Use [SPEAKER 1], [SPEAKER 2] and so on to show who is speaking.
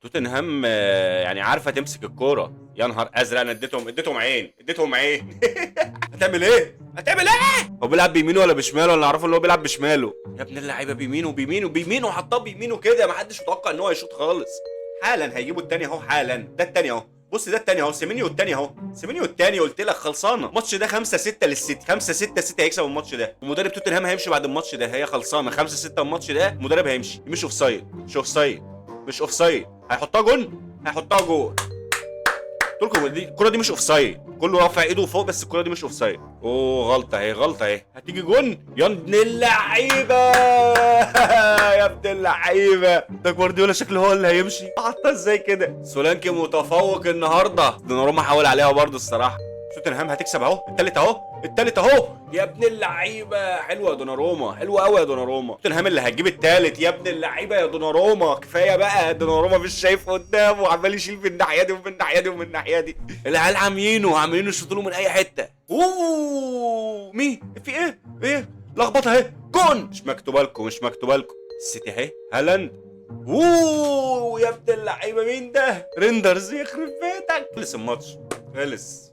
[SPEAKER 1] توتنهام يعني عارفه تمسك الكوره. يا نهار ازرق، انا اديتهم عين، اديتهم عين. هتعمل ايه؟ هتعمل ايه؟ هو بيلعب بيمينه ولا بشماله؟ ولا اعرفه ان هو بيلعب بشماله. يا ابن اللعيبه، بيمينه بيمينه بيمينه، حطاه بيمينه كده، ما حدش متوقع ان هو يشوط خالص. حالا هيجيبوا التاني اهو، حالا ده التاني اهو، بص ده التاني اهو، سيمينيو التاني اهو، سيمينيو التاني. قلت لك خلصانه. الماتش ده 5-6 للسيتي، 5-6 السيتي هيكسب الماتش ده، ومدرب توتنهام هيمشي بعد الماتش ده. هي خلصانه 5-6 الماتش ده، المدرب هيمشي. مش offside، مش offside، مش offside. هيحطها جون، هيحطها جون. قلت لكم دي الكره دي مش offside، كله رافع ايده فوق بس الكره دي مش offside. اوه غلطه اهي، غلطه اهي، هتيجي جون. يا ابن اللعيبة يا ابن اللعيبه، ده جوارديولا شكله هو اللي هيمشي. حطها ازاي كده؟ سولانكي متفوق النهارده. دوناروما حاول عليها برضه الصراحه. توتنهام هتكسب اهو، التالت اهو، التالت اهو. يا ابن اللعيبة، حلوة يا دوناروما، حلوة قوي يا دوناروما. توتنهام اللي هتجيب التالت. يا ابن اللعيبة يا دوناروما، كفاية بقى. دوناروما مش شايف قدامه، وعمال يشيل من الناحية دي ومن الناحية دي ومن الناحية دي. العيال عاميينه، عاملين يشوطوا له من اي حتة. اوه مي في ايه؟ ايه لخبطة اهي، جون. مش مكتوبة لكم، مش مكتوبة لكم. السيتي اهي، هالاند. اوه يا ابن اللعيبة، مين ده؟ ريندرز. يخرب بيتك، خلص الماتش، خلص.